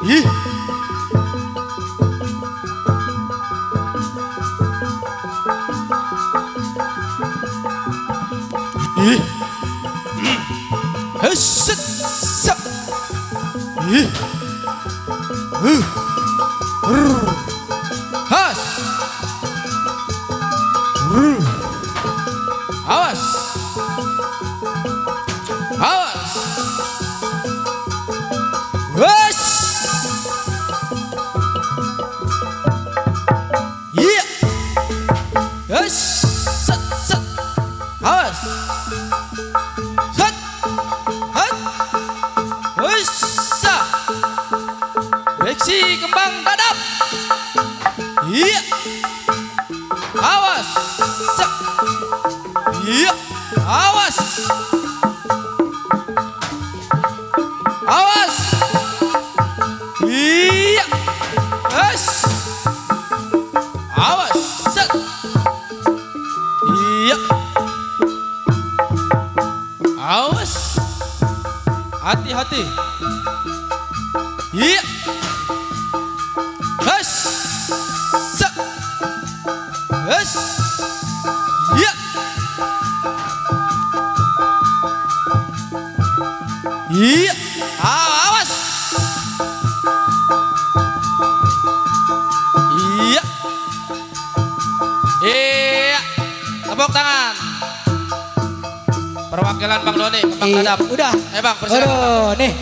Ih. Ih. Heset. Sak. Ih. Has. Awas. Awas. Wes. Iya. Yes. Set set. Awas. Set. Hat. Wes. Beksi kembang dadap. Iya. Awas. Set. Iya. Awas. Awas. Iya. Yes. Awas. Set. Iya. Awas. Hati-hati. Iya. Yes. Set. Yes. Iya. Iya. Awas. Iya. Iya. Tepuk tangan. Perwakilan Bang Doni, kembang dadap. Udah. Bang, persilakan. Aduh, nih.